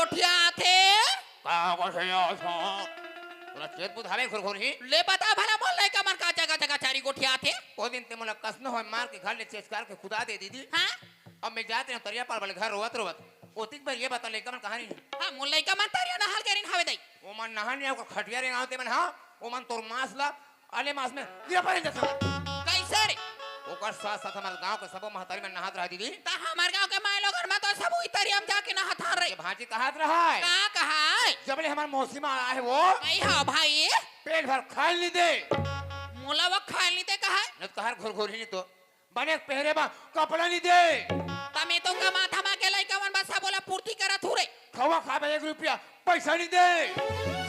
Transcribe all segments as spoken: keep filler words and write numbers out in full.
गोठियाथे। का गोठियाथे? तोला चेत बुधावे घुरघुरही। ले बता भला मोर लइका मन का जगह जगह चारी गोठियाथे। ओ दिन ते मोला कस न होय मार के घर ले चेचकार के कुदा दे दीदी। हाँ? अब मैं जात रहेंव तरिया पार वाले घर रोवत रोवत। ओतिक बर ये बता लइका मन कहाँ रही? हाँ, मोर लइका मन तरिया नहाल के रिन हवे दई। ओमन नहा नहीं, ओकर खटिया रेंगावत हे मन, हाँ? ओमन तोर मांस ला अले मास में गिरा परे जैसे। कैसे रे? ओकर साथ साथ हमर गांव के सबो महतारी मन नहात रहा दीदी। त हमर गांव के माय लोगन म तो सबो ई तरिया म जाके नहात हन रे। ये भांची कहत रहा है। का कहा है? जब ले हमर मौसी मां आए वो। आई हा भाई। पेट भर खाए नहीं दे। मोला वो खाए नहीं दे कहा है? नहीं तो कहा घुरघुरही नहीं तो। बने पहरे मा कपड़ा नहीं दे। त मैं तो कमा धमा के लइका मन बस बोला पूर्ति करत हूँ रे। खवा खाबे एक रुपया पैसा नहीं दे।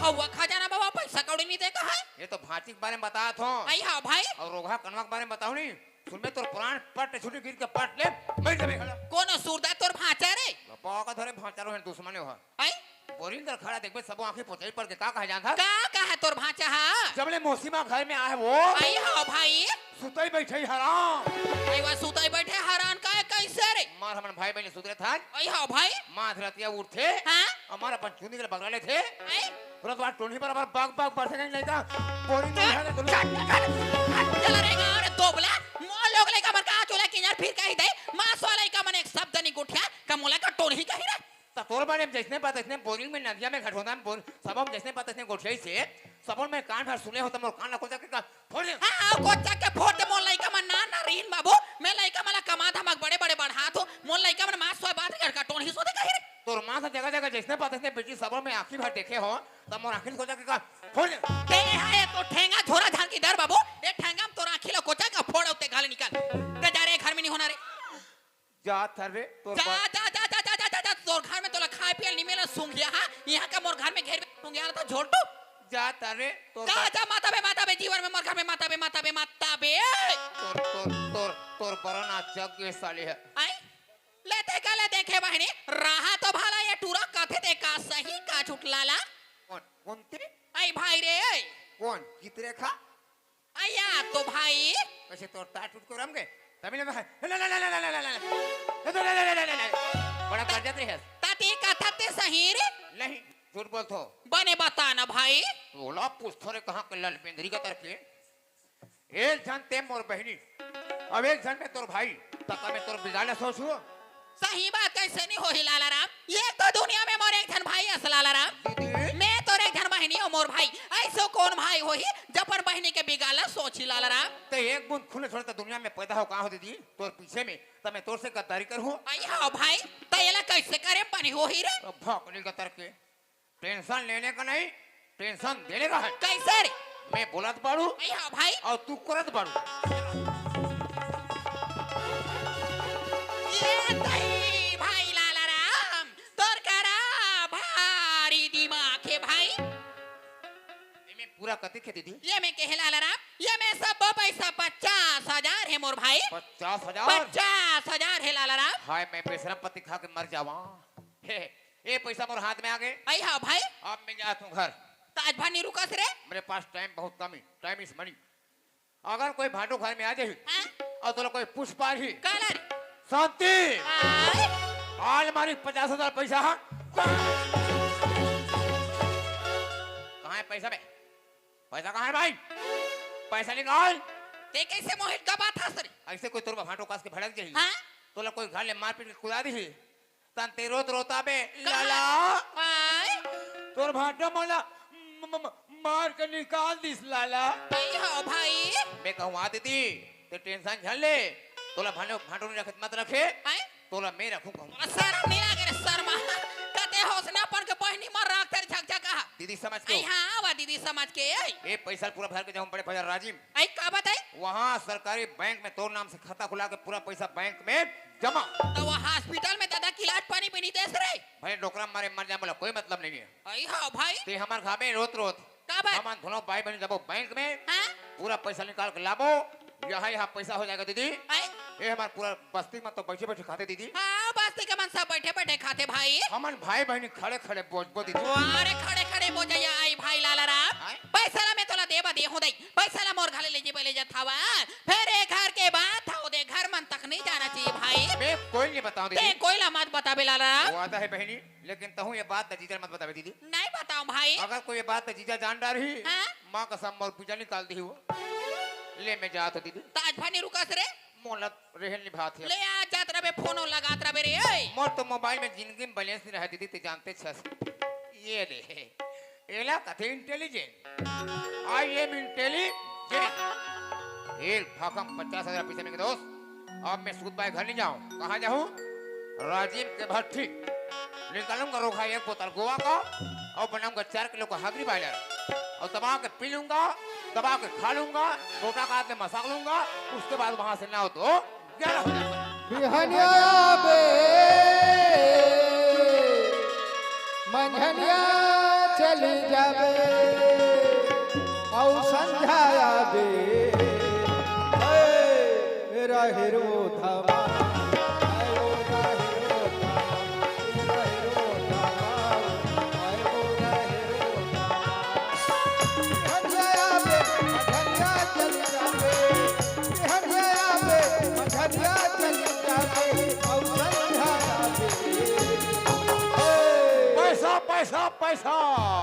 खवा खजाना बाबा पैसा कौड़ी नहीं दे कहा है? ये तो भांची के बारे में बतात हो। आई हा भाई। और रोगहा कनवा के बारे में बताओ नहीं। सुनबे तोर प्राण पट छुटी गिर के पट ले, मर जाबे घला। कोनो सूरदार तोर भांचा रे? बाबा का धरे भांचा रो है दुश्मने हो। आई? बोरिंग कर खड़ा देखबे सबो आंखें पोचई पड़ के का कहे जानत हस? का कहे तोर भांचा हा? जब ले मौसी मां घर में आए वो। आई हा भाई। सुतई बैठई हराम। आई वा सुतई बैठे हरान का कैसे रे? मार हमन भाई बहन सुतरे थान। आई हा भाई। मां धरतिया उठथे। हाँ? हमार अपन चुंदी के बगला लेथे। आई? तुरंत बात टोनी पर हमार बाग बाग बढ़े नहीं लइका। बोरिंग नहीं है तो चल, चल, चल, चल रे गाँव रे दोबला। मोर लोग लइका मन का चोला किनार फिर कही दे। मांस वाला लइका मन एक शब्द नहीं गोठिया। का मोला का टोनही कही रे? त तोर बारे में जैसने बात, ऐसने बोरिंग में नदिया में घटोदा में बोर-, सबो में जैसने बात, ऐसने गोठियाई से, सबो में कान भर सुने हो त मोर कान ला कोचा के का फोड़ दे। हाँ, हाँ, कोचा के फोड़ दे, मोर लइका मन ना, ना रहीन बाबू, मैं लइका मन ला कमा धमा के बड़े, बड़े बढ़ात हो, मोर लइका मन मांस सोए बात कर का टोनही सोते कही रे। तोर मांस जगह, जगह जैसने बात, ऐसने बेटी सबो में आंखी भर देखे हो, त मोर आंखी कोचा के का फोड़ दे। ते हा एको ठेंगा झोरा झान की दर बाबू, ए ठेंगा में तोर आंखी ला कोचा का फोड़ अउ ते घाले निकल। ते जा रे, घर में नहीं होना रे। जा थर रे, तोर जा, बर- जा, जा, जा, तोर घर में तोला खाए पिए ला निमेला सूंघिया, हाँ? यहाँ का मोर घर में घेर सूंघिया तो झोलटू। जा थर रे, तोर जा, बर- जा, माता बे, माता बे, जीवन में मोर घर में माता बे, माता बे, माता बे। तोर, तोर, तोर, तोर बरन आ चक गे साले है। आई? लेते का ले देखे बहनी, रहा तो भला ये टूरा कथे ते का सही का झूठ लाला। कौन? कौन ते? आई भाई रे। कौन? चित्रेखा? अया तो भाई। कैसे तोर तार टूट को रम गए? तभी ना, ना, ना, ना। बड़ा गरजत रहे। ताती कथा ते सही रे? नहीं, झूठ बोलत हो। बने बता ना भाई। तोला पूछथों रे कहाँ के ललबेंदरी का तरफ के? एक झन ते मोर बहिनी, अब एक झन में तोर भाई, तका मैं तोर बिगाड़ ला सोचहूँ। सही बात कैसे नहीं होही लाला राम? ये तो दुनिया में मोर एक झन भाई अस लाला राम। दीदी। मैं तोर एक झन बहिनी हो मोर भाई। ऐसो कौन भाई होही जब अपन बहिनी के बिगाड़ ला सोची लाला राम? ते एक बूंद खून छोड़े त दुनिया में पैदा हो कहाँ हो दीदी? तोर पीछे में, त मैं तोर से गद्दारी करहूँ। आई हाँ भाई, त एला कैसे करे बनी होही रे? अब भौंकनी गतर के। टेंशन लेने का नहीं, टेंशन देने का है। कैसे रे? मैं बोलत बाड़ू। आई हाँ भाई। और तू करत बाड़ू। ये तही भाई लाला राम, तोर करा भारी दिमाग है भाई। एमे पूरा कतेक हे दीदी? ये में कहे लाला राम, ये में सब पैसा पचास हजार है मोर भाई। पचास हजार? पचास हजार है लाला राम। हाय, मैं बेशरम पति खा के मर जावा। हे, ये पैसा मोर हाथ में आ गए। आई हाँ भाई। अब मैं जात हूँ घर। त आज भर नहीं रुकस रे। मेरे पास टाइम बहुत कम है, time is money। अगर कोई भांटो घर में आ जाही हाँ? और तोला कोई पूछ पारही, काला रे? शांति। आय? हाल मारी पचास हजार पैसा हा। कहाँ है पैसा बे? पैसा कहाँ है भाई? पैसा निकाल। ते कैसे मोहित का बात हंस रे? ऐसे कोई तोर भांटो कास के भड़क जाही। हाँ? तोला कोई घर ले मारपीट के कुदा दीही। तन ते रोत रोता बे, कहाँ? लाला। आय? तोर भांटो मोला म-, म-, म-, मार के निकाल दिस लाला। भाई हो भाई। मैं कहूँ आ दीदी, ते टेंशन झन ले। तोला भांटो, भांटो नहीं रखे, मत रखे। आय? तोला मैं रखूँ कहूँ। तोला शर्म नहीं लागे रे शर्मा। कते होसना अपन के बहिनी मर रख तेरे झकझका। दीदी समझ के आई हो। हाँ, वा दीदी समझ के आई। ए पैसा पूरा भर के जाऊँ बड़े बाजार राजिम। आई का बताई? वहाँ सरकारी बैंक में तोर नाम से खाता खुला के पूरा पैसा बैंक में जमा। तो वो हॉस्पिटल में दादा के इलाज पानी भी नहीं देस रे। भले डोकरा मारे मर जाए, मोला कोई मतलब नहीं है। आई हाँ भाई। ते हमार घर में रोत रोत। का बात? हमन दोनों भाई बहन जाबो बैंक में। हाँ? पूरा पैसा निकाल के लाबो। यहाँ, यहाँ पैसा हो जाएगा दीदी। आई? ये हमार पूरा बस्ती में तो बैठे बैठे खाते दीदी। हाँ, बस्ती के मन सब बैठे बैठे खाते भाई। हमन भाई बहन खड़े खड़े बोझबो दीदी। अरे खड़े खड़े बोझैया आई भाई लाला राम। आई? पैसा ला मैं तोला दे बदे हो दई, पैसा ला मोर घरे ले जेबे ले जात हवा। फेर ए घर के बात हव दे, घर मन तक नहीं जाना चाहिए भाई। मैं कोई नहीं बताऊं ते दीदी। कोई ला मत बताबे लाला। वादा है बहिनी, लेकिन तहूं ये बात त जीजा मत बताबे दीदी। नहीं बताऊं भाई। अगर कोई ये बात त जीजा जान डारही, हाँ? माँ कसम मोर पूजा निकाल दी वो। ले मैं जात हूं दीदी। त आज भाई नहीं रुकस रे। मोला रेहन निभात हे। ले आ जात रबे, फोन लगात रबे रे, ए। मोर तो मोबाइल में जिंदगी में बैलेंस नहीं रहे दीदी, ते जानते छस। ये ले, एला कथे इंटेलिजेंट। I am intelligent। एक भाखम पचास हजार पैसा मिल गए दोस्त। अब मैं सूत पाए घर नहीं जाऊं। कहाँ जाऊं? राजीव के भट्ठी। निकालूंगा रोखा एक बोतल गोवा का और बनाऊंगा चार किलो का हगरी बायलर और दबा के पी लूंगा, दबा के खा लूंगा, छोटा काट के मसाक लूंगा। उसके बाद वहां से ना हो तो ग्यारह हो जाएगा। बिहनिया बे, मंझनिया चली जाबे, अउ संझाया बे, हे, राहिरो धमा, आयो राहिरो धमा, राहिरो धमा, आयो राहिरो धमा। बिहनिया बे, मंझनिया चली जाबे, बिहनिया बे, मंझनिया चली जाबे, अउ संझाया बे। पैसा, पैसा, पैसा।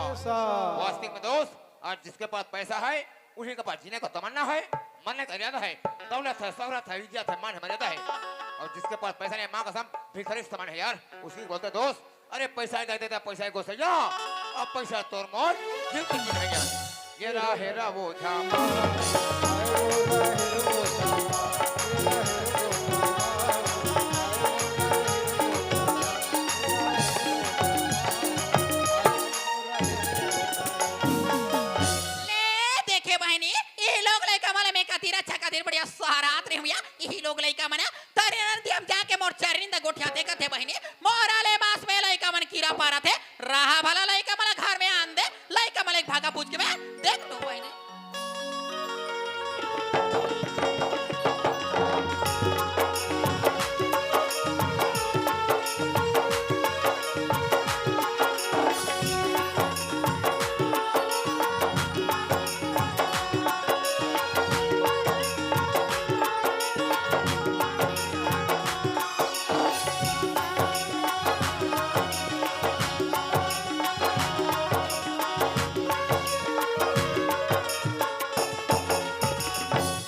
पैसा। वास्तविक में दोस्त, आज जिसके पास पैसा है, उसी के पास जीने का तमन्ना है, मरने का इरादा है, दौलत है, शोहरत है, इज्जत है, मान है, मर्यादा है। और जिसके पास पैसा नहीं, माँ कसम, भिखारी समान है यार, उसी को बोलते दोस्त। अरे पैसा ही दे देता, पैसा ही गोसैया, अब पैसा तोर मोर जिंदगी भैया। ये राहे रा वो झामा। ले देखे बहिनी, इही लोग लइका मन में कतिर अच्छा कतिर बढ़िया सहरात रहे हुआ, इही लोग लइका मन तरे नदी हम जाके मोर चरनी द गोठिया देखत हे बहिनी, मोरा ले मास में लइका मन कीरा पारत हे, रहा भला लइका मन घर में आन दे, लइका मन एक भागा पूछ के मैं देख लूं बहिनी।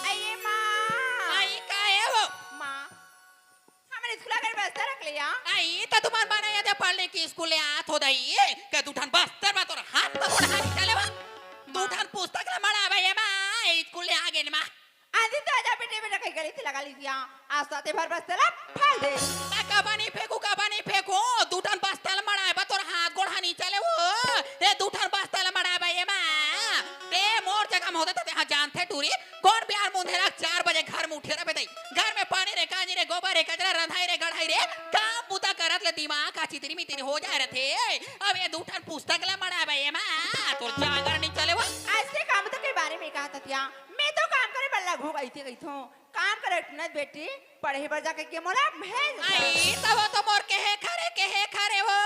अये माँ। आई का हे वो? माँ, हमन स्कूल आगे बस्ता रख लिया। आई त तुमन बना या पढ़ने की स्कूल ले आत हो दई। के दू ठन बस्तर बा तोर हाथ त गोड़ हाथ चले बा। दू ठन पुस्तक ला मड़ा बा ये माँ, स्कूल ले आगे न माँ। आंधी तो आजा बेटे बेटा कहीं गली से लगा लीजिए। आज साथे भर बस्ता ला फेंक दे। ता कबा नहीं फेंकू, कबा नहीं फेंकू। दू ठन बस्ता ला मड़ा बा तोर हाथ गोड़ हाथ नहीं चले वो। ए दू ठन बस्ता ला मड़ा बा ये माँ। ते मोर जगह में होते त ते हाँ जानते टूरी। कोन बिहान मुंधेरा चार बजे घर में उठे रहे दई। घर में पानी रे, कांजी रे, गोबर रे, कचरा रंधाई रे, गढ़ाई रे, काम बुता करत ले दिमाग का चितरी मितरी हो जाए रथे। अब ये दू ठन पुस्तक ला मड़ा बे ये माँ, तोर जागर नहीं चले वो। आज के काम तो के बारे में कहा ततिया, मैं तो काम करे बल्ला घो गई थी गई थो। काम करे उठनत बेटी, पढ़े बर जाके के मोला भेज। आई, तब तो मोर केहे खरे, केहे खरे वो।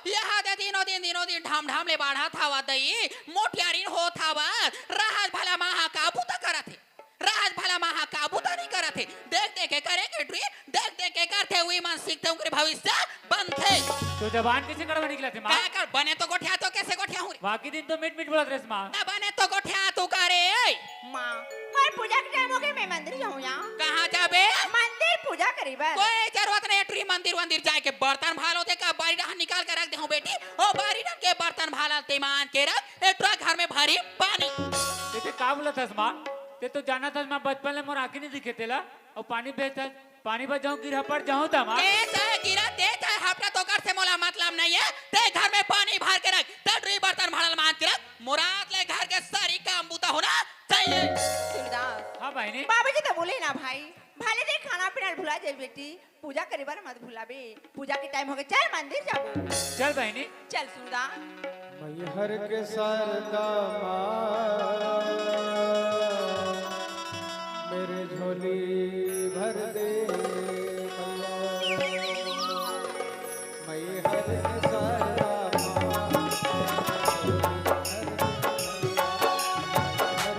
यहाँ दे दिनों दिन, दिनों दिन ढाम ढाम ले बाढ़त हवा दई, मोटियारिन होत हवा, रहत भला माँ हा का बुता करत हे। राज भला माँ हा का बुता नहीं करत हे। देख देख के करे के टुरी, देख देख के करथे, उही मन सीखथे, उनकर भविष्य बनथे। तो जबान कैसे कड़वा निकलत हे माँ? का कर बने तो गोठिया तो कैसे गोठिया हूँ रे? बाकी दिन तो मीठ मीठ बोलत रेस माँ। ना बने तो गोठिया तू करे। माँ, मोर पूजा के टाइम हो गए, मैं मंदिर जाऊँ यहाँ। कहाँ जाबे? मंदिर पूजा करी बर। कोई जरूरत नहीं है टुरी मंदिर वंदिर जाए के। बर्तन भाल होते का बारी डहन निकाल के रख दे हूँ बेटी। ओ बारी डहन के बर्तन भाल ते मान के रख। ए, तोरा घर में भरी पानी। ते, ते का बोलत हस माँ? ते तो जानत हस माँ, बचपन ले मोर आँखी नहीं दिखे तेला, अउ पानी भेजत हस, पानी बर जाऊँ, गिर हपड़ जाऊँ त माँ। ते चाहे गिरा, ते चाहे हपड़ा, तोकर से मोला मतलब नहीं है। ते घर में पानी भर के रख, ते टुरी बर्तन भाड़ल मांज के रख, मोरात ले घर के सारी काम बुता होना चाहिए। सूरदास। हाँ बहिनी। बाबूजी तो बोले ना भाई, भले ते खाना पीना भुला जाए बेटी, पूजा करे बर मत भुलाबे। पूजा के टाइम हो गए, चल मंदिर जाबो। चल बहिनी। चल सूरदास। मैहर के शारदा माँ, मेरे झोली भर दे मैया। मैहर के शारदा माँ, मेरे झोली भर दे मैया।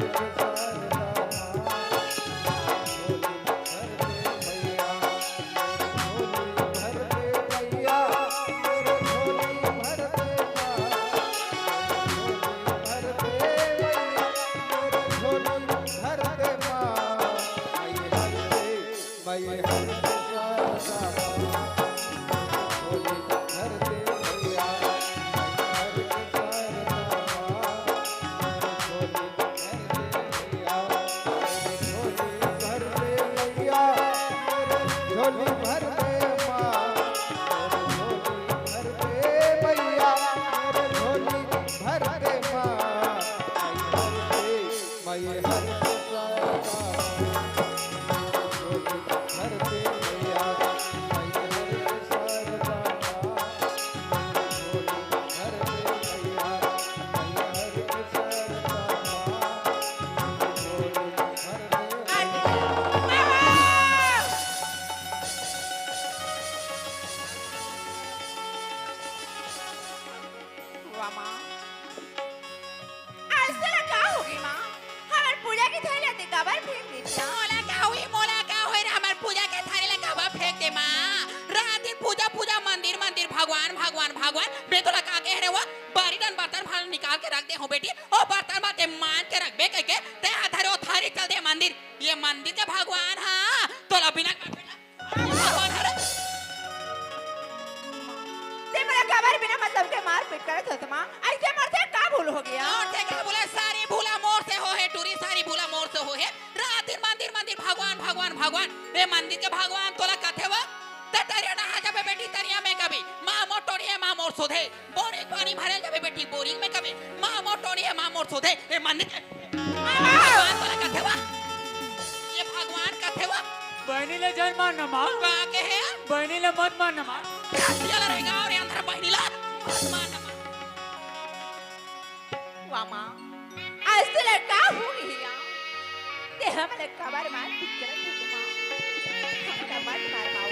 वाह माँ, आज तोला का होगे माँ? हमर पूजा के थारी ला ते काबर फेंक देथस? मोला का होही, मोला का होही रे, हमर पूजा के थारी ला काबर फेंक दे माँ? रात दिन पूजा, पूजा, मंदिर, मंदिर, भगवान, भगवान, भगवान। मैं तोला का कहे रेहेंव, बारी डहन बर्तन भांड़ा निकाल के रख दे हूँ बेटी, ओ बर्तन ला ते मांज के रखबे कहिके, ते हा धरे ओ थारी चल दे मंदिर। ये मंदिर के भगवान हा तोला बिना भगवान हरे। ते मोला काबर बिना मतलब के मारपीट करत हस माँ? अइसे मोर से का भूल होगे? मोर से का भूल हे? सारी भूला मोर से होहे टूरी, सारी भूला मोर से होहे। रात दिन मंदिर, मंदिर, भगवान, भगवान, भगवान। ए मंदिर के भगवान तोला कथे वो? ते तरिया नहा जाबे बेटी, तरिया में कबे माँ मोर टोरी हे, माँ मोर सोधे। बोरिंग पानी भरे जाबे बेटी, बोरिंग में कबे माँ मोर टोरी हे, माँ मोर सोधे। ए मंदिर के भगवान तोला कथे वो? ये भगवान कथे वो? बहिनी ला झन मार ना माँ। का कहे? बहिनी ला मत मार ना माँ। चल रे गाँव रे अंधरा, बहिनी ला मत मार ना माँ। वाह माँ, आज तोला का होगे हे? ते हमला काबर मारपीट करत हस माँ? हमला मत मार माँ।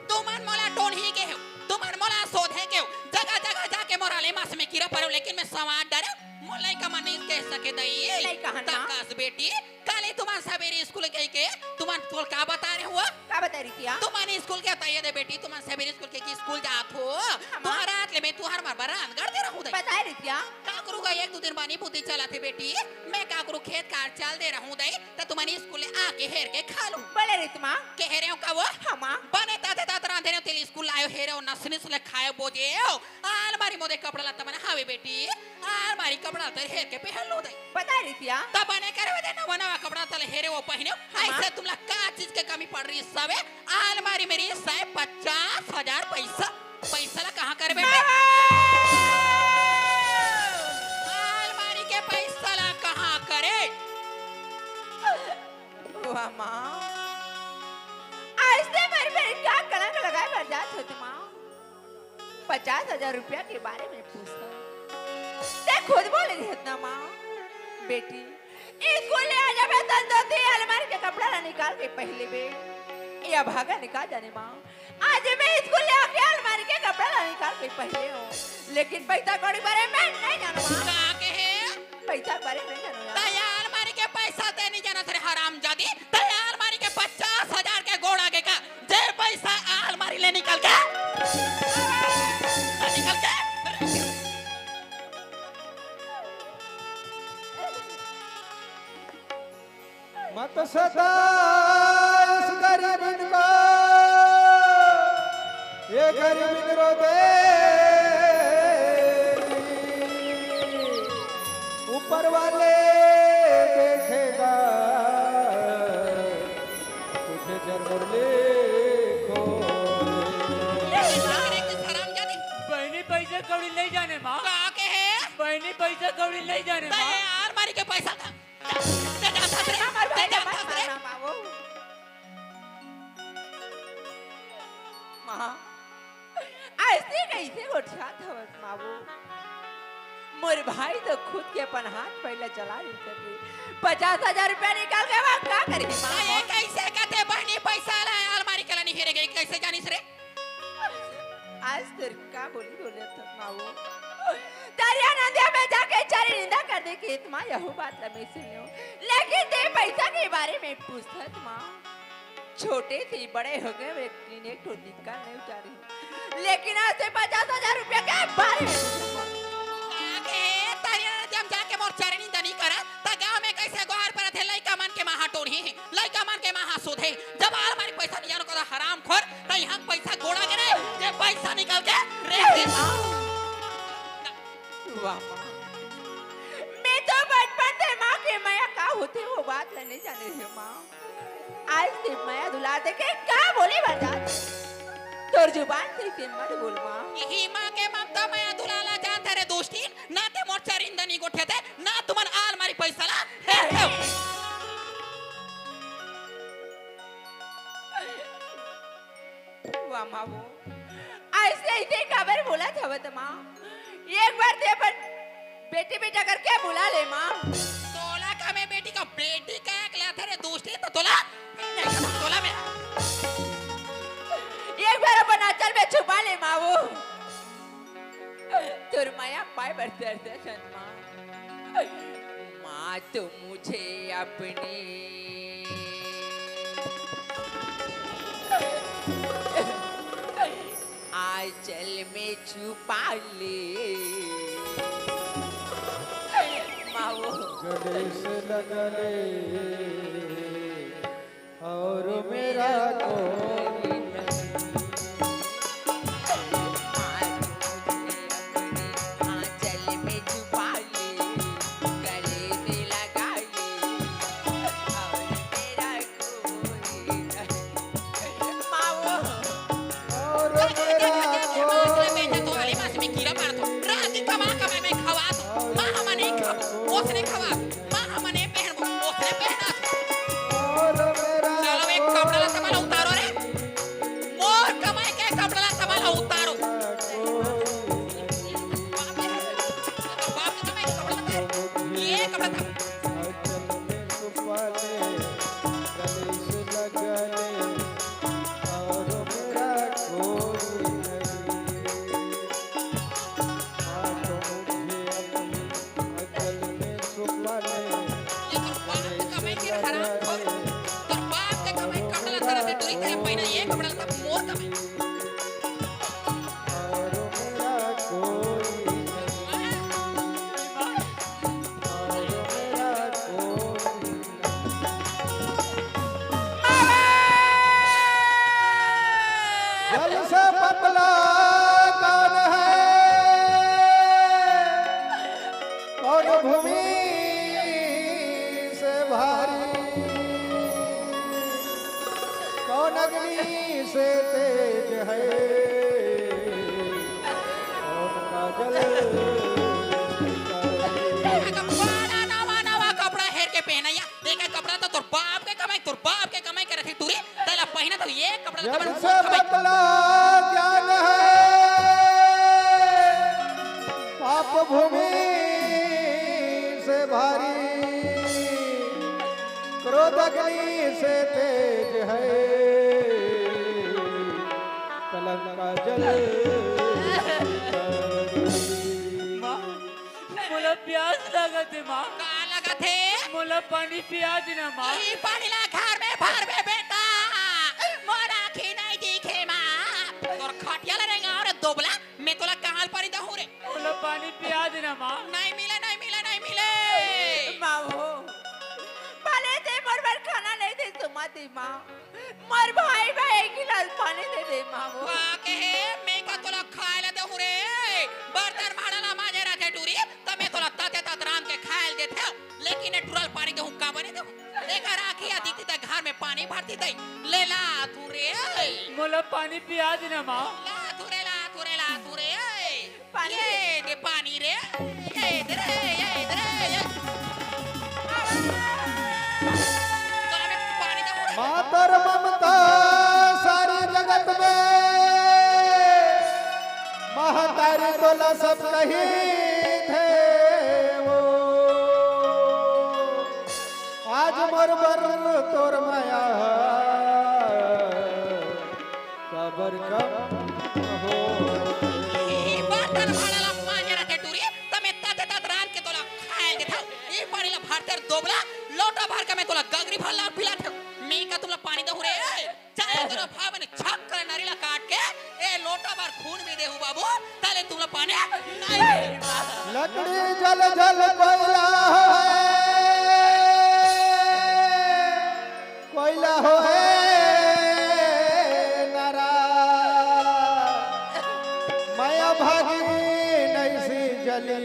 तुमन मोला टोनही केहेव, तुमन मोला सोधे केहेव, जगह जगह जाके मोर आले मास में कीरा परेव, लेकिन मैं संवार डरेंव, मोर लइका मन नइ कह सके दई। लइका हन ना? तकस बेटी, काली तुमन सबेरे स्कूल गई के, तुमन तोला का बताय रहेंव? का बताय रितिया? तुमन स्कूल के बताय दे बेटी, तुमन सबेरे स्कूल के कि स्कूल जात हो, हाँ माँ। तुहर रात ले मैं तुहर मर बर रांधगढ़ दे रहूं दई। बताय रितिया? काकरू का एक दू दिन बनी बुद्धि चलत हे बेटी, मैं काकरू खेत खार चल दे रहूं दई, त तुमन स्कूल ले आके हेर के खा लू। बने रित माँ। कहे रेहेंव का वो? हाँ माँ। बने ताते तात रांधे रेहेंव, तेल स्कूल आयो, हेरेंव, नसनिस ले खायो बोजेंव। आलमारी मोदे कपड़ा लत्ता मन हावे बेटी, आलमारी कपड़ा लत्ता हेर के पहन लू दई। बताय रितिया? त बने करे वो दे, नवा नवा कपड़ा लत्ता हेरेंव पहिनेंव। हाँ। अइसे तुमला का चीज के कमी पड़ रहिस हवे? आलमारी में रहिस हे पचास हजार पैसा। पैसा ला कहाँ करे बेटी? बाबा! आलमारी के पैसा ला कहाँ करे? वाह माँ, आज ते मोर बर का कलंक लगाय बर जात हस माँ? पचास हजार रुपया के बारे में पूछत हस। ते खुद बोले रहेस ना माँ, बेटी, स्कूल ले आ जाबे त तोर अलमारी के कपड़ा ला निकाल के पहिर लेबे। ए अभागन का जाने माँ, आज मैं स्कूल ले आके अलमारी के कपड़ा ला निकाल के पहिरे हंव, लेकिन पैसा कौड़ी बारे में नइ जानंव माँ। का कहे? पैसा बारे में नइ जानंव यार। त ए अलमारी के पैसा ते नइ जानस रे हरामजादी, त ए अलमारी के पचास हजार के गोड़ आगे का, जे पैसा अलमारी ले निकल के, निकल के। मत सता इस गरीब को, ये गरीब रो दे, ऊपर वाले देखेगा तुझे जरूर लिखो। बहिनी पैसा कौड़ी नइ जाने माँ। का कहे? बहिनी पैसा कौड़ी नइ जाने माँ। अलमारी के पैसा था। ते जानत हस रे? हमर भाई ते जानत हस रे? माँ, अइसे कइसे गोठियात हवस माँ वो? मोर भाई तो खुद के अपन हाथ पैर ला चला नइ सके। पचास हजार रुपया निकाल के वो का करही माँ? त ए कइसे कथे बहिनी पैसा ला अलमारी के ला नइ हेरे गे, कइसे जानिस रे? आज तोर का बोली बोलत हस माँ वो? तरिया नदिया में जाके चारी निंदा कर दे के त माँ यहू बात ला मैं सुन लेंव। लेकिन ते पैसा के बारे में पूछत हस माँ। छोटे से बड़े होगे, मैं एक ठो निक्का नइ उतारे हंव। लेकिन आज ते पचास हजार रुपया के बारे में पूछत हस माँ। ए, तरिया नदिया में जाके मोर चारी निंदा नइ करस, त गाँव में कइसे गोहार परत हे, लइका मन के माँ हा टोनही हे। लइका मन के माँ हा सोधे, जब अलमारी पैसा नइ जानस कथा हरामखोर, त इहाँ पैसा गोड़ आगे रे, ये पैसा निकाल के रख दे। वाह माँ, मैं तो बचपन से माँ के मया का होथे वो बात ला नइ जाने रहेंव माँ। आज ते मया दुलार देके का बोले बर जात? तोर जुबान से ते मत बोल माँ। इही माँ के ममता मया दुलार ला जानत हस रे दुष्टी, ना ते मोर चारी निंदा नइ गोठियातेस, ना तुमन अलमारी पैसा ला हेरतेव। वाह माँ वो, अइसे अइसे काबर बोलत हवस माँ? एक बार ते अपन बेटी बेटा करके बुला ले माँ। तोला का मैं बेटी का बेटी का एक लात रे दुष्टी, त तोला काय बर तरसत हस माँ? माँ तो मुझे अपने आंचल में छुपा ले। माँ वो गले से लगा ले और मेरा कोई नहीं। आंचल में छुपा ले, गले से लगा ले, और मेरा कोई नहीं। माँ वो और मेरा कोई नहीं। रात की कमा कमाई में खवा दो। माँ, हम नहीं खाबो, ओसने खवा। माँ, हम नहीं पहनबो, ओसने पहना। और मेरा चलो, एक कपड़ा ला तमाला उतारो रे। मोर कमाई के कपड़ा ला तमाला उतारो। बाप के कमाई के कपड़ा ला उतारो। ये कपड़ा था। ये तोर बाप के कमाई के हराम खोर। तोर बाप के कमाई कपड़ा लत्ता रहते, टूरी तेरे पहिना ये कपड़ा लत्ता मोर कमाई। जल से पतला कौन है? कौन भूमि से भारी? कौन अग्नि से तेज है? कौन काजल से काली? नवा नवा कपड़ा हेर के पहनइया। देखे कपड़ा तो तोर बाप के कमाई, तोर बाप के कमाई के रखे टूरी। तैला पहिना तो ये कपड़ा तो जब से बतला ज्ञान है, पाप भूमि से भारी, क्रोध अग्नि से तेज है, कलंक का जल। माँ, मोला प्यास लगत हे, माँ। का लगत हे? मोला पानी पिया देना, माँ। ई पानी ला घर में भरबे, बेटा। मोर आँखी नहीं दिखे, माँ। तोर खटिया ला रेंगाव रे, दोबला। मैं तोला कहाँ ले पानी दहूँ रे? मोला पानी पिया देना, माँ। नहीं मिले, नहीं मिले, नहीं मिले। माँ हो, भले ते मोर बर खाना नहीं दे, सुमा दे, माँ। मोर भाई बर एक गिलास पानी दे दे, माँ वो। का कहे, मैं का तोला खाए ला देहूँ रे? बर्तन भांड़ा ला मांजे रथे टूरी, त मैं तोला तते तत रांध के खाए ला देथेंव। लेकिन ए टूरा ल पानी देहूँ का बने देहूँ? एकर आँखी ह दिखती त घर में पानी भरती तई। ले ला तू रे। मोला पानी पिया देना, माँ। ला तू रे, ला तू रे, ला तू रे। पानी। ये दे पानी रे, ये दे रे, ये दे रे, ये। तोला मैं पानी दे रे। मातर ममता सारी जगत में, महतारी तोला सब कही थे वो। आज मोर बर तोर मया काबर कम हो। ई बर्तन भांड़ा ला मांजे रथे टूरी, त मैं तते तत रांध के तोला खाए देथव। ई पानी ला भरते रे दोबला, लोटा भर के मैं तोला गगरी भर ला पिलाथेव। मैं का तुमला पानी दहूँ रे? चाहे तोला भाव ने छक कर नरी ला काट के, ए लोटा भर खून भी देहूँ बाबू, तले तुमला पानी नहीं। लकड़ी जल जल कोयला है। कोयला होए नरा, मया भागी नैसी जली।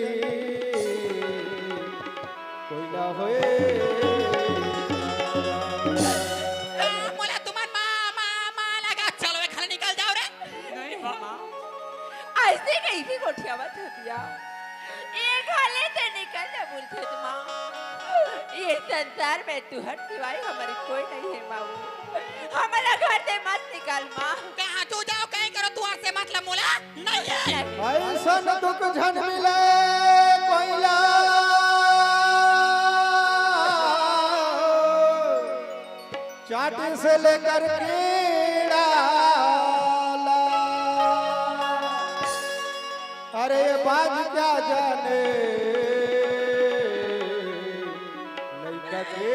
कोयला होए नरा। आ, मोला तुमन माँ, माँ, माँ लगा, चलो, ए घर ले निकल जाओ रे। नहीं माँ। ऐसे कहीं भी गोठियावत हतिया। ए घर ले ते निकल ले बोलथे त माँ। ये संसार में तुहर सिवाय हमर कोई नहीं है माँ। हमला घर ते मत निकाल माँ। कहाँ तू जाओ, कहीं करो, तुहर से मतलब मोला नहीं है। ऐसन दुख झन मिले कोयला। चाटी से लेकर कीड़ा ला। अरे बाज क्या जाने लइका के।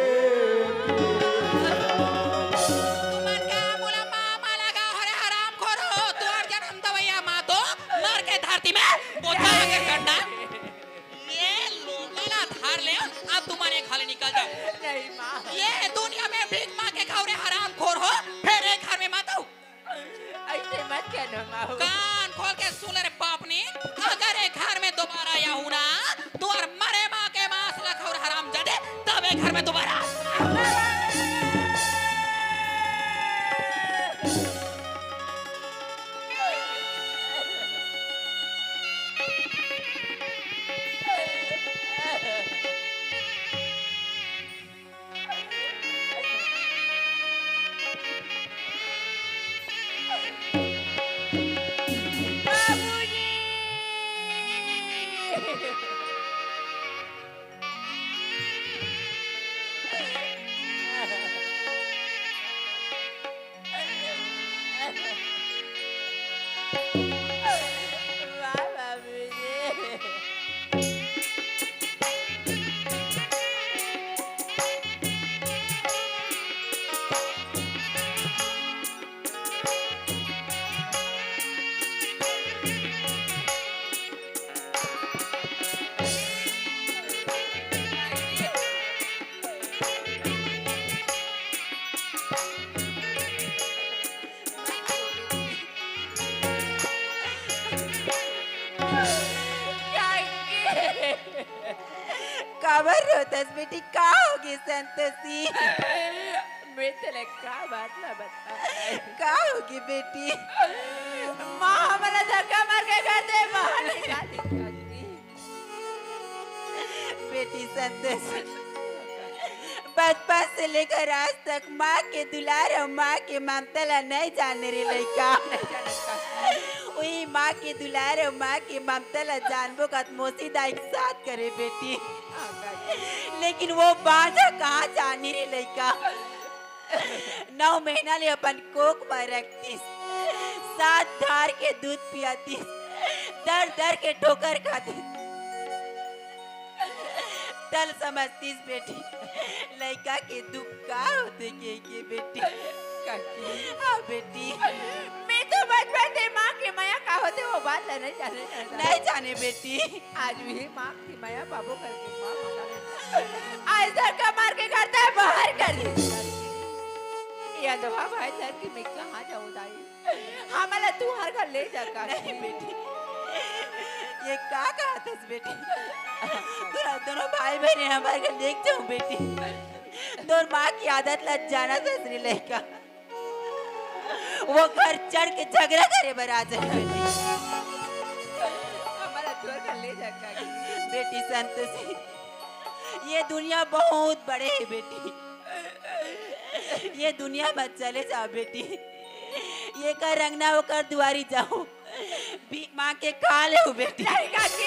तुमन का मोला मामा लगा हो रे हरामखोर हो, तुहर जनम दवैया माँ तो मर के धरती में बोता के कंडा। ये लोटा ला धार ले, अब तुमन ए घर ले निकल जाओ। नहीं माँ। ये दुनिया में भीख मांग के खाओ रे हरामखोर हो, फिर ए घर में मत आओ। ऐसे मत कहना माँ। कान खोल के सुन ले रे पापनी, अगर ए घर में दोबारा आया हूँ ना, तो और मरे माँ के मांस ला खाओ रे हरामजादे, तब ए घर में दोबारा। वाह बाबूजी। काबर रोतस बेटी, का होगे संतोषी? मैं तेला का बात ला बता। का होगे बेटी? माँ हमला धक्का मार के घर से बाहर निकाल दी। बेटी संतोषी, बचपन से लेकर आज तक माँ के दुलार अउ माँ के ममता ला नहीं जाने रे लइका। वही माँ के दुलार अउ माँ के ममता ला जानबो का त मोसी दाई के साथ करे बेटी। लेकिन वो बांझा कहाँ जानी रे लइका। नौ महीना ले अपन कोख म रखतिस, सात धार के दूध पियातिस, दर दर के ठोकर खातिस। तल समझतिस बेटी, लइका के दुख का होथे के, के बेटी। काकी। हाँ बेटी। मैं तो बचपन से माँ के मया का होथे वो बात ला नहीं जाने। नहीं जाने बेटी। आज भी माँ की मया पाबो करके माँ आज धक्का मार के घर से बाहर कर दी। ये दवा भाई धर के मैं कहाँ जाऊँ दाई? हमला तुहर घर ले जा का। नहीं बेटी, ये का कहत हस बेटी? तोरा दोनों भाई बहन हमारे घर लेके जाऊँ बेटी? तोर माँ की आदत ला जानत हस रे लइका। वो घर चढ़ के झगड़ा करे बर आ जाए बेटी। हमला तुहर घर ले जा का। बेटी संतोषी, ये दुनिया बहुत बड़े हे बेटी। ये दुनिया मत चले जाओ बेटी। ये कर अंगना ओकर दुआरी जाओ। भीख मांग के खा लेहू बेटी। नहीं काकी,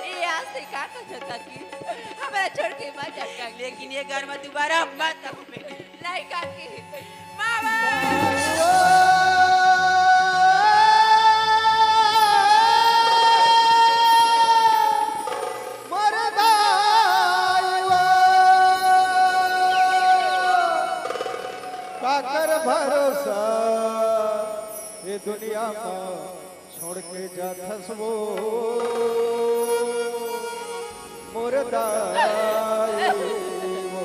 ये आज से का कहत काकी? हमला छोड़ के मत जा काकी। लेकिन ये घर में दोबारा मत आओ बेटी। नहीं काकी, मामा। मोर दाई वो, काकर भरोसा ये दुनिया मा छोड़ के जाथस वो, मोर दाई वो।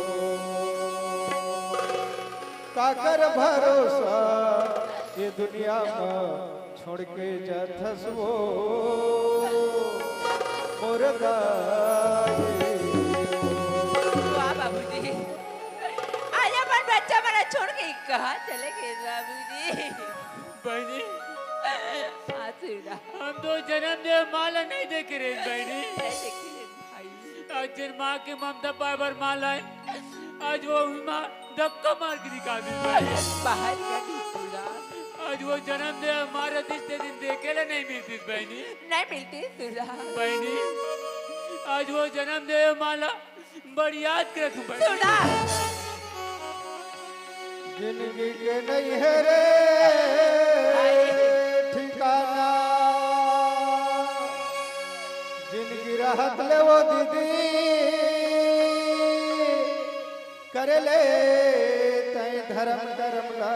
काकर भरोसा ये दुनिया मा छोड़ के जाथस वो, मोर दाई। वाह बाबूजी, आज अपन बच्चा मन छोड़ के कहाँ चले गए बाबूजी? बहनी, हाँ सुना। हम तो जनम देव माँ ला नहीं देखे रहे बहनी। नहीं देखे रहे भाई। आज जेन माँ के ममता पाए बर माँ लाए, आज वो माँ धक्का मार के निकाल दी बहनी। बाहर कर दी पूरा। आज वो जनम देव माँ रतिस ते दिन देखे ला नहीं मिलती बहनी। नहीं मिलती सुना। बहनी, आज वो जनम देव माँ ला बड़ याद करत हूँ बहनी। सुना। जिंदगी के नहीं है रे ठिकाना। हाथ ले वो दीदी, करे ले तैं धर्म करम ला,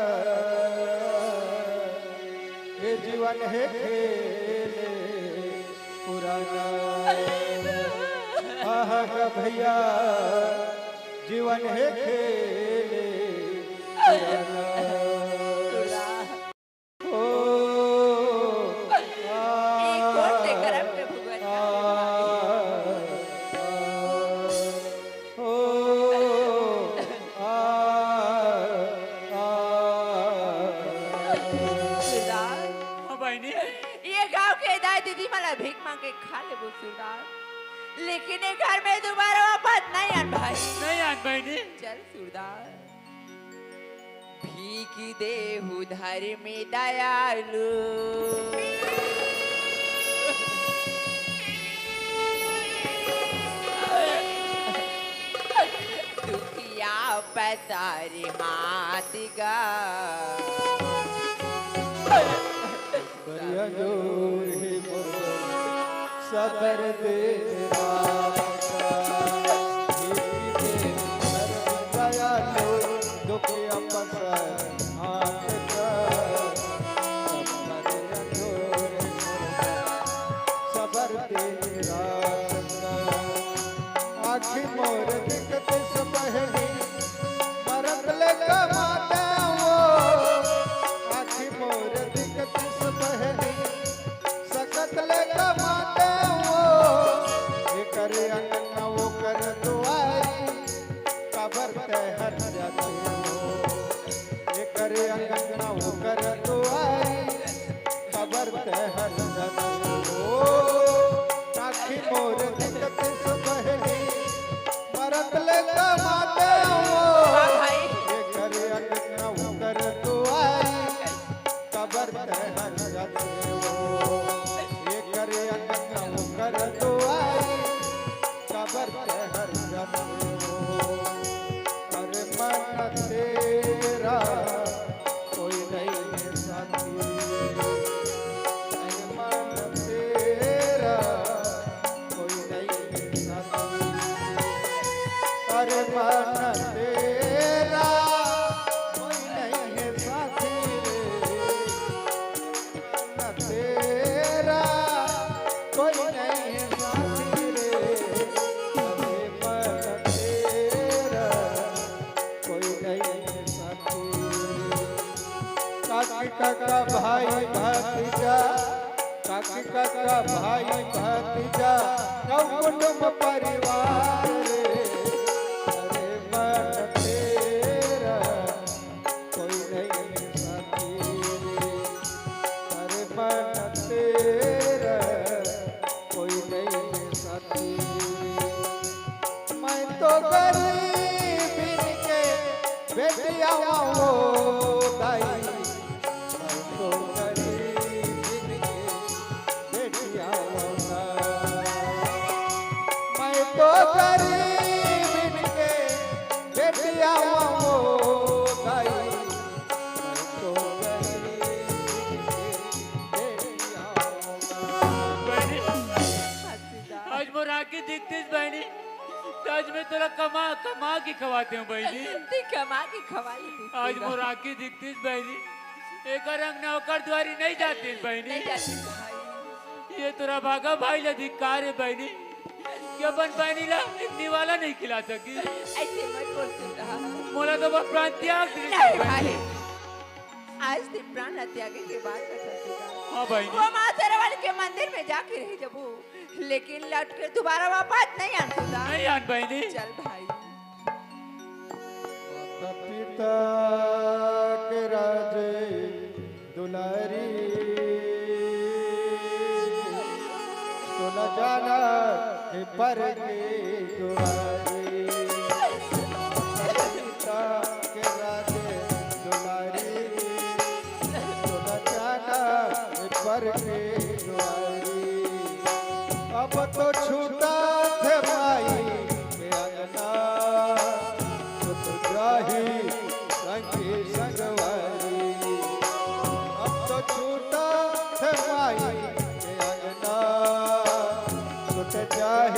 ये जीवन हे खेल पुराना। आहा का भैया, जीवन हे खेल पुराना। ओ, ई कोन ले करम के भुगत आ, ओ, आ, आ। सुरदार, हाँ बहिनी। ये गांव के दाई दीदी मन ला भीख मांग के खा लेबो सुरदार, लेकिन ये घर में दोबारा वापस नहीं आन भाई। नहीं आन बहिनी। चल सुरदार। भीख देहु धर्मी दयालु, दुखिया पसारी हाथ गा। करिया जोर हे मोर सबर दे राम का, हे दे सर्व दयालु दुख अपसर हाथ का। करिया जोर हे मोर सबर दे राम का। आँखी मोर दिखत से बहिनी, मरत ले कमाते वो। आँखी मोर दिखत से बहिनी, सकत ले कमाते वो। एकर अंगन ओकर दुआरी, काबर ते हर जाते हो। एकर अंगन ओकर दुआरी, काबर ते हर जाते हो। आँखी मोर दिखत से बहिनी, मरत ले कमाते हो। हाँ भाई। एकर अंगन ओकर दुआरी, काबर ते हर जाते हो। एकर अंगन ओकर दुआरी, काबर ते हर जाते हो। अरे मन तेरा कोई नहीं है साथी, अरे मन तेरा कोई नहीं है साथी, अरे मन तेरा कोई नहीं है साथी रे। तेरा कोई नहीं साथी रे, अरे मन तेरा कोई नहीं साथी। काकी काका भाई भतीजा, काकी काका भाई भतीजा, गाँव कुटुंब परिवार रे, अरे मन तेरा कोई नहीं साथी, अरे मन तेरा कोई नहीं साथी। मैं तो गरीब के बेटिया वो दाई, मैं तो गरीब के बेटिया वो ना। मैं तो गरीब के बेटिया वो दाई, मैं तो गरीब के बेटिया वो ना। बहिनी, आज मोर आँखी दिखतीस बहिनी, त आज मैं तोला कमा कमा के खवाते हूँ बहिनी। तू कमा के खवा लेती आज मोर आँखी दिखतीस बहिनी, एकर अंगना ओकर दुआरी नहीं जातीस बहिनी। नहीं जातीस भाई। ये तोर अभागा भाई ला धिक्कार हे बहिनी, कि अपन बहिनी ला एक निवाला नहीं खिला सकिस। ऐसे मत बोल सुरदार। मोला तो बस प्राण त्याग दे नहीं भाई। आज ते प्राण ला त्यागे के बात करत हस सुरदार। हाँ बहिनी। वो माँ शेरावाली के मंदिर में जाके रह जबो, लेकिन लौट के दोबारा वापस नहीं आन सुरदार। नहीं आन बहिनी। चल भाई। माता पिता के राज दुलारी, तोला जाना हे पर के दुआरी। माता पिता के राज दुलारी, तोला जाना हे पर के दुआरी। अब तो छूटा थे माई के अंगना, सुत जाही संगी संगवारी। अब तो छूटा थे माई के अंगना, सुत जाही